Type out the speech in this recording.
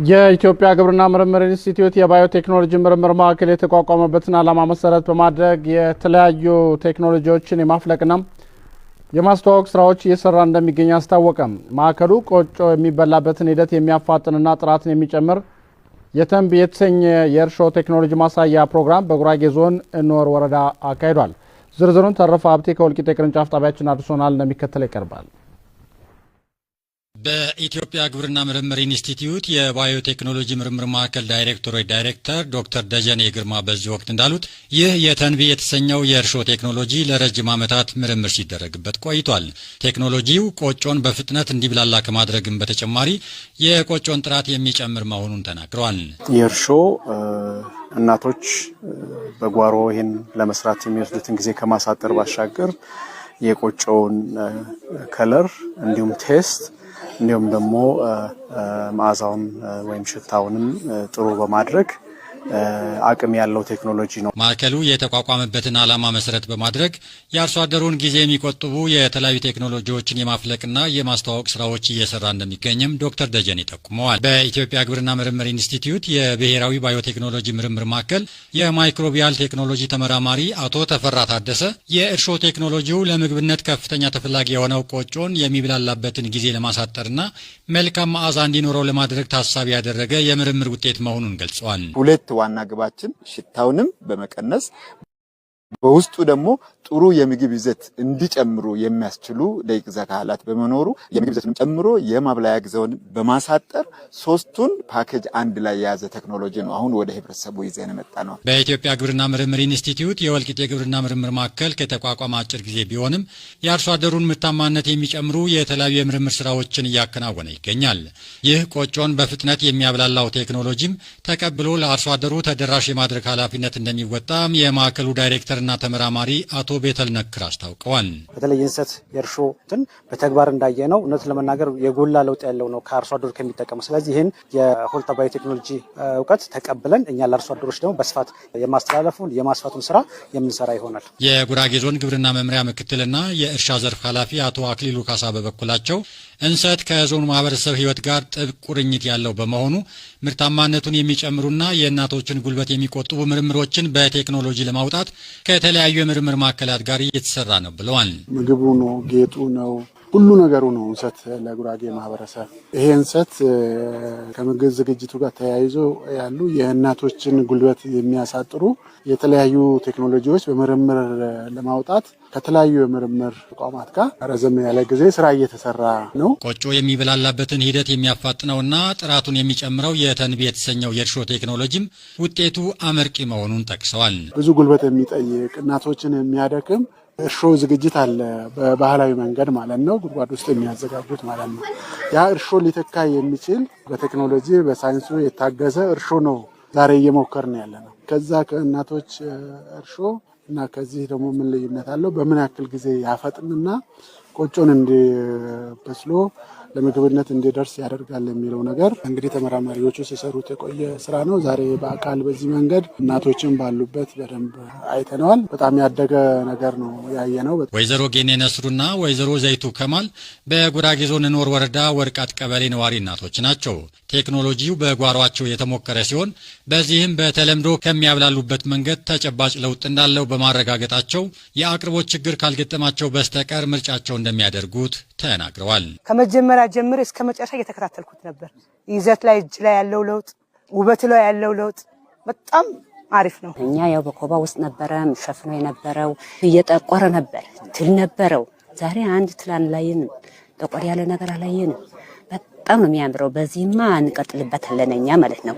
የኢትዮጵያ ግብርና ምርምር ኢንስቲትዩት የባዮቴክኖሎጂ ምርምር ማዕከል የተቋቋመበትን ዓላማ መሰረት በማድረግ የተለያዩ ቴክኖሎጂዎችን የማፍለቅና የማስተዋወቅ ስራዎች እየሰራ እንደሚገኝ አስታወቀ። ማዕከሉ ቆጮ የሚበላበትን ሂደት የሚያፋጥንና ጥራትን የሚጨምር የተንቢ የተሰኘ የእርሾ ቴክኖሎጂ ማሳያ ፕሮግራም በጉራጌ ዞን እኖር ወረዳ አካሂዷል። ዝርዝሩን ተረፈ ሀብቴ ከወልቂጤ ቅርንጫፍ ጣቢያችን አድርሶናል፣ እንደሚከተለው ይቀርባል። በኢትዮጵያ ግብርና ምርምር ኢንስቲትዩት የባዮቴክኖሎጂ ምርምር ማዕከል ዳይሬክቶሬት ዳይሬክተር ዶክተር ደጀኔ ግርማ በዚህ ወቅት እንዳሉት፣ ይህ የተንቢ የተሰኘው የእርሾ ቴክኖሎጂ ለረጅም ዓመታት ምርምር ሲደረግበት ቆይቷል። ቴክኖሎጂው ቆጮን በፍጥነት እንዲብላላ ከማድረግም በተጨማሪ የቆጮን ጥራት የሚጨምር መሆኑን ተናግረዋል። የእርሾ እናቶች በጓሮ ይህን ለመስራት የሚወስዱትን ጊዜ ከማሳጠር ባሻገር የቆጮውን color እንዲሁም taste እንዲሁም ደግሞ መዓዛውን ወይም ሽታውንም ጥሩ በማድረግ አቅም ያለው ቴክኖሎጂ ነው። ማዕከሉ የተቋቋመበትን ዓላማ መሰረት በማድረግ የአርሶ አደሩን ጊዜ የሚቆጥቡ የተለያዩ ቴክኖሎጂዎችን የማፍለቅና የማስተዋወቅ ስራዎች እየሰራ እንደሚገኝም ዶክተር ደጀኔ ጠቁመዋል። በኢትዮጵያ ግብርና ምርምር ኢንስቲትዩት የብሔራዊ ባዮቴክኖሎጂ ምርምር ማዕከል የማይክሮቢያል ቴክኖሎጂ ተመራማሪ አቶ ተፈራ ታደሰ፣ የእርሾ ቴክኖሎጂው ለምግብነት ከፍተኛ ተፈላጊ የሆነው ቆጮን የሚብላላበትን ጊዜ ለማሳጠርና መልካም መዓዛ እንዲኖረው ለማድረግ ታሳቢ ያደረገ የምርምር ውጤት መሆኑን ገልጸዋል። ሁለት ዋና ግባችን ሽታውንም በመቀነስ በውስጡ ደግሞ ጥሩ የምግብ ይዘት እንዲጨምሩ የሚያስችሉ ደቂቅ አካላት በመኖሩ የምግብ ይዘቱንም ጨምሮ የማብላያ ጊዜውን በማሳጠር ሶስቱን ፓኬጅ አንድ ላይ የያዘ ቴክኖሎጂ ነው አሁን ወደ ህብረተሰቡ ይዘን የመጣነው። በኢትዮጵያ ግብርና ምርምር ኢንስቲትዩት የወልቂጤ ግብርና ምርምር ማዕከል ከተቋቋመ አጭር ጊዜ ቢሆንም የአርሶ አደሩን ምርታማነት የሚጨምሩ የተለያዩ የምርምር ስራዎችን እያከናወነ ይገኛል። ይህ ቆጮን በፍጥነት የሚያብላላው ቴክኖሎጂም ተቀብሎ ለአርሶ አደሩ ተደራሽ የማድረግ ኃላፊነት እንደሚወጣም የማዕከሉ ዳይሬክተርና ተመራማሪ አቶ ቤተል ነክር አስታውቀዋል። በተለይ የእንሰት የእርሾ እንትን በተግባር እንዳየነው እውነት ለመናገር የጎላ ለውጥ ያለው ነው ከአርሶ አደሩ ከሚጠቀሙ። ስለዚህ ይህን የሆልታ ባዮቴክኖሎጂ እውቀት ተቀብለን እኛ ለአርሶ አደሮች ደግሞ በስፋት የማስተላለፉን የማስፋቱን ስራ የምንሰራ ይሆናል። የጉራጌ ዞን ግብርና መምሪያ ምክትልና የእርሻ ዘርፍ ኃላፊ አቶ አክሊሉ ካሳ በበኩላቸው፣ እንሰት ከዞኑ ማህበረሰብ ሕይወት ጋር ጥብቅ ቁርኝት ያለው በመሆኑ ምርታማነቱን የሚጨምሩና የእናቶችን ጉልበት የሚቆጥቡ ምርምሮችን በቴክኖሎጂ ለማውጣት ከተለያዩ የምርምር ማዕከላት ጋር እየተሰራ ነው ብለዋል። ምግቡ ነው፣ ጌጡ ነው፣ ሁሉ ነገሩ ነው እንሰት ለጉራጌ ማህበረሰብ። ይሄ እንሰት ከምግብ ዝግጅቱ ጋር ተያይዞ ያሉ የእናቶችን ጉልበት የሚያሳጥሩ የተለያዩ ቴክኖሎጂዎች በምርምር ለማውጣት ከተለያዩ የምርምር ተቋማት ጋር ረዘም ያለ ጊዜ ስራ እየተሰራ ነው። ቆጮ የሚበላላበትን ሂደት የሚያፋጥነውና ጥራቱን የሚጨምረው የተንቢ የተሰኘው የእርሾ ቴክኖሎጂም ውጤቱ አመርቂ መሆኑን ጠቅሰዋል። ብዙ ጉልበት የሚጠይቅ፣ እናቶችን የሚያደክም እርሾ ዝግጅት አለ፣ በባህላዊ መንገድ ማለት ነው፣ ጉድጓድ ውስጥ የሚያዘጋጁት ማለት ነው። ያ እርሾ ሊተካ የሚችል በቴክኖሎጂ በሳይንሱ የታገዘ እርሾ ነው ዛሬ እየሞከርን ያለነው። ከዛ ከእናቶች እርሾ እና ከዚህ ደግሞ ምን ልዩነት አለው? በምን ያክል ጊዜ ያፈጥንና ቆጮን እንዲበስሎ ለምግብነት እንዲደርስ ያደርጋል የሚለው ነገር እንግዲህ ተመራማሪዎቹ ሲሰሩት የቆየ ስራ ነው። ዛሬ በአካል በዚህ መንገድ እናቶችን ባሉበት በደንብ አይተነዋል። በጣም ያደገ ነገር ነው ያየነው። ወይዘሮ ጌኔ ነስሩና ወይዘሮ ዘይቱ ከማል በጉራጌ ዞን እኖር ወረዳ ወርቃት ቀበሌ ነዋሪ እናቶች ናቸው። ቴክኖሎጂው በጓሯቸው የተሞከረ ሲሆን በዚህም በተለምዶ ከሚያብላሉበት መንገድ ተጨባጭ ለውጥ እንዳለው በማረጋገጣቸው የአቅርቦት ችግር ካልገጠማቸው በስተቀር ምርጫቸው እንደሚያደርጉት ተናግረዋል። ከመጀመሪያ ጀምሬ እስከ መጨረሻ እየተከታተልኩት ነበር። ይዘት ላይ፣ እጅ ላይ ያለው ለውጥ፣ ውበት ላይ ያለው ለውጥ በጣም አሪፍ ነው። እኛ ያው በኮባ ውስጥ ነበረ ሸፍኖ የነበረው፣ እየጠቆረ ነበር፣ ትል ነበረው። ዛሬ አንድ ትል አላየንም፣ ጠቆር ያለ ነገር አላየንም። በጣም ነው የሚያምረው። በዚህማ እንቀጥልበታለን እኛ ማለት ነው።